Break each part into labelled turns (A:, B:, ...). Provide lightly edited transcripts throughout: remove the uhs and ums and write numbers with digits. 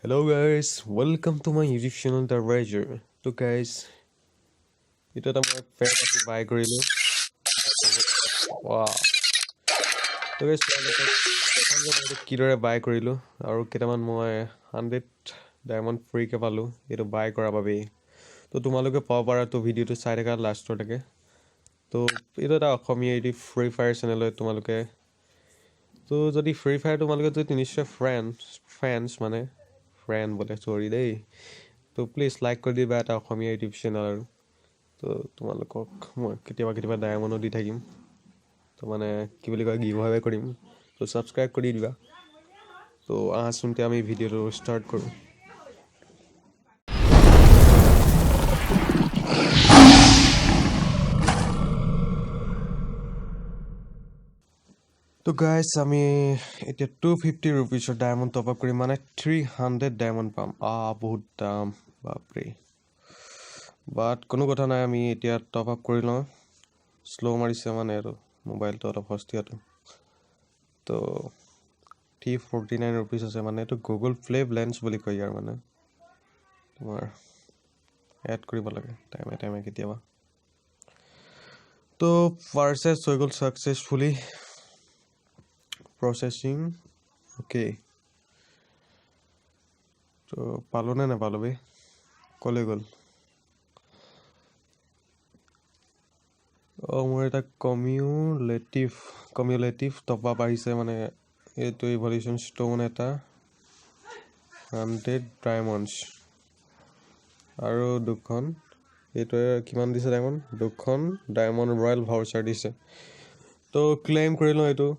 A: Hello guys, welcome to my YouTube channel, The Razer. তো guys, এইটো এটা মই পেট আজি বাই কৰিলোঁ। Wow. তো guys, তোমালোকক দেখাম যে মই এইটো কিদৰে বাই কৰিলোঁ আৰু কেইটামান মই 100 ডায়মণ্ড ফ্ৰীকৈ পালোঁ এইটো বাই কৰাৰ বাবেই। তো তোমালোকে পাব পাৰা। তো ভিডিঅ'টো চাই থাকা লাষ্টলৈকে। তো এইটো এটা অসমীয়া এইটো ফ্ৰী ফায়াৰ চেনেল হয়। তোমালোকে তো যদি ফ্ৰী ফায়াৰ তোমালোকে যদি নিশ্চয় ফ্ৰেণ্ডছ, মানে ফ্ৰেণ্ড বোলে, চৰি দেই। তো প্লিজ লাইক কৰি দিবা, এটা অসমীয়া ইউটিউব চেনেল। আৰু তো তোমালোকক মই কেতিয়াবা কেতিয়াবা ডায়মণ্ডো দি থাকিম। তো মানে কি বুলি কয়, গিভ এৱে কৰিম। তো ছাবস্ক্ৰাইব কৰি দিবা। তো আহাচোন, এতিয়া আমি ভিডিঅ'টো ষ্টাৰ্ট কৰোঁ। তো গাইজ, আমি এতিয়া 250 ৰুপিজৰ ডায়মণ্ড টপ আপ কৰিম, মানে 300 ডায়মণ্ড পাম। বহুত দাম, বাপৰে। বাট কোনো কথা নাই, আমি এতিয়া টপ আপ কৰি লওঁ। শ্ল' মাৰিছে মানে আৰু মোবাইলটো অলপ সস্তীয়াটো। তো 349 ৰুপিজ আছে, মানে এইটো গুগল প্লে বেলেঞ্চ বুলি কয় ইয়াৰ, মানে তোমাৰ এড কৰিব লাগে টাইমে টাইমে কেতিয়াবা। তো পাৰচেছ হৈ গ'ল ছাকচেছফুলি, প্ৰচেছিং, অ'কে। তো পালোঁ নে নাপালোঁ বে? ক'লৈ গ'ল? অঁ, মোৰ এটা কমিউলেটিভ টপ আপ আহিছে, মানে এইটো ইভলিউশ্যন ষ্ট'ন এটা, 100 ডায়মণ্ডছ আৰু দুখন। এইটোৱে কিমান দিছে ডায়মণ্ড? দুখন ডায়মণ্ড ৰয়েল ভাউচাৰ দিছে। তো ক্লেইম কৰি লওঁ এইটো।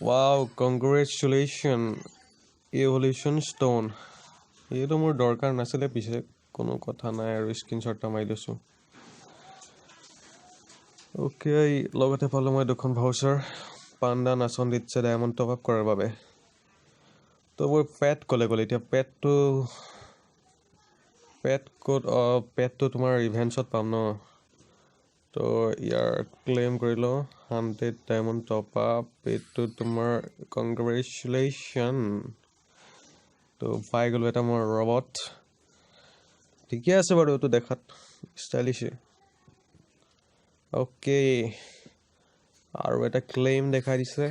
A: Wow, congratulation, evolution stone. এইটো মোৰ দৰকাৰ নাছিলে পিছে, কোনো কথা নাই আৰু স্ক্ৰীনশ্বট এটা মাৰি লৈছোঁ। অ'কে, লগতে পালোঁ মই দুখন ভাউচাৰ। পাণ্ডা নাচন দিছে ডায়মণ্ড টপ আপ কৰাৰ বাবে। তো মোৰ পেট ক'লে গ'ল এতিয়া? পেটটো, পেট ক'ত? অঁ, পেটটো তোমাৰ ইভেণ্টছত পাম ন। তো ইয়াৰ ক্লেইম কৰি লওঁ, 100 ডায়মণ্ড টপ আপ। এইটো তোমাৰ কংগ্ৰেচুলেশ্যন। তো পাই গ'লোঁ এটা মই ৰবট। ঠিকে আছে বাৰু, এইটো দেখাত ষ্টাইলিছ। অ'কে, আৰু এটা ক্লেইম দেখাই দিছে।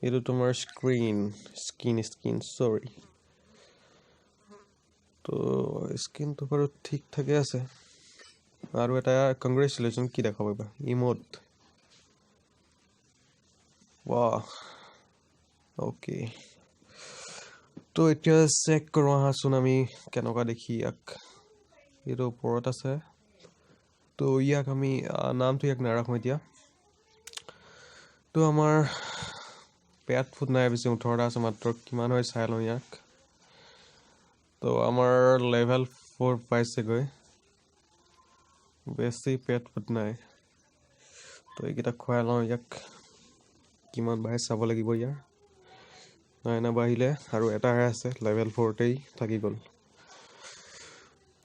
A: এইটো তোমাৰ স্ক্ৰীন, স্কিন স্কিন, চৰি। তো স্কিনটো বাৰু ঠিক ঠাকে আছে। আৰু এটা কংগ্ৰেচুলেশ্যন কি দেখাব এইবাৰ? ইমোট। ৱাহ, অ'কে। তো এতিয়া চেক কৰোঁ আহাচোন আমি কেনেকুৱা দেখি ইয়াক। এইটো ওপৰত আছে। তো ইয়াক আমি নামটো ইয়াক নাৰাখোঁ এতিয়া। তো আমাৰ পেট ফুট নাই বেছি, 18টা আছে মাত্ৰ। কিমান হয় চাই লওঁ ইয়াক। তো আমাৰ লেভেল 4 পাইছেগৈ, বেছি পেট ফুট নাই। তো এইকেইটা খুৱাই লওঁ ইয়াক, কিমান বাঢ়ে চাব লাগিব ইয়াৰ। নাই, নাবাঢ়িলে আৰু এটাহে আছে, লেভেল 4তেই থাকি গ'ল।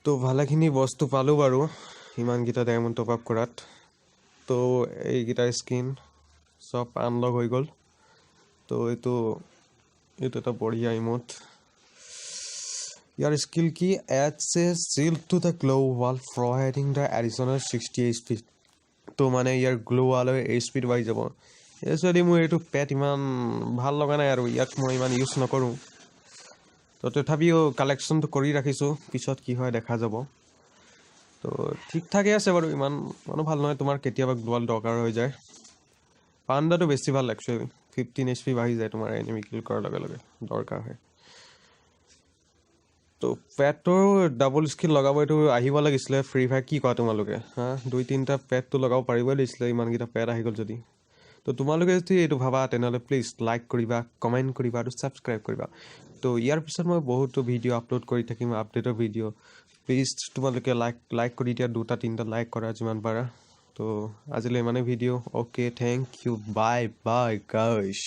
A: তো ভালেখিনি বস্তু পালোঁ বাৰু ইমানকেইটা ডায়মণ্ড টপ আপ কৰাত। তো এইকেইটা স্কিন চব আনলক হৈ গ'ল। তো এইটো এটা বঢ়িয়া ইমোট। ইয়াৰ স্কিল কি? Adds a shield to the gloo wall, providing the additional 60 HP। তো মানে ইয়াৰ গ্ল' ৱালৰ এইচ পিটো বাঢ়ি যাব। একচুৱেলি মোৰ এইটো পেট ইমান ভাল লগা নাই আৰু ইয়াক মই ইমান ইউজ নকৰোঁ। তো তথাপিও কালেকশ্যনটো কৰি ৰাখিছোঁ, পিছত কি হয় দেখা যাব। তো ঠিক ঠাকেই আছে বাৰু, ইমান ইমানো ভাল নহয়। তোমাৰ কেতিয়াবা গ্ল'ৱাল দৰকাৰ হৈ যায়। পাণ্ডাটো বেছি ভাল একচুৱেলি, 15 এইচ পি বাঢ়ি যায় তোমাৰ এনিমি কিল কৰাৰ লগে লগে, দৰকাৰ হয়। তো পেটটোৰ ডাবল স্কিল লগাব এইটো আহিব লাগিছিলে ফ্ৰী ফায়াৰ। কি কোৱা তোমালোকে? হা, দুই তিনিটা পেটটো লগাব পাৰিবই লাগিছিলে, ইমানকেইটা পেট আহি গ'ল যদি। তো তোমালোকে যদি এইটো ভাবা, তেনেহ'লে প্লিজ লাইক কৰিবা, কমেণ্ট কৰিবা আৰু ছাবস্ক্ৰাইব কৰিবা। তো ইয়াৰ পিছত মই বহুতো ভিডিঅ' আপলোড কৰি থাকিম, আপডেটৰ ভিডিঅ'। প্লিজ তোমালোকে লাইক কৰি দিয়া, দুটা তিনিটা লাইক কৰা যিমান পাৰা। তো আজিলৈ ইমানেই video. Okay, thank you, bye bye guys.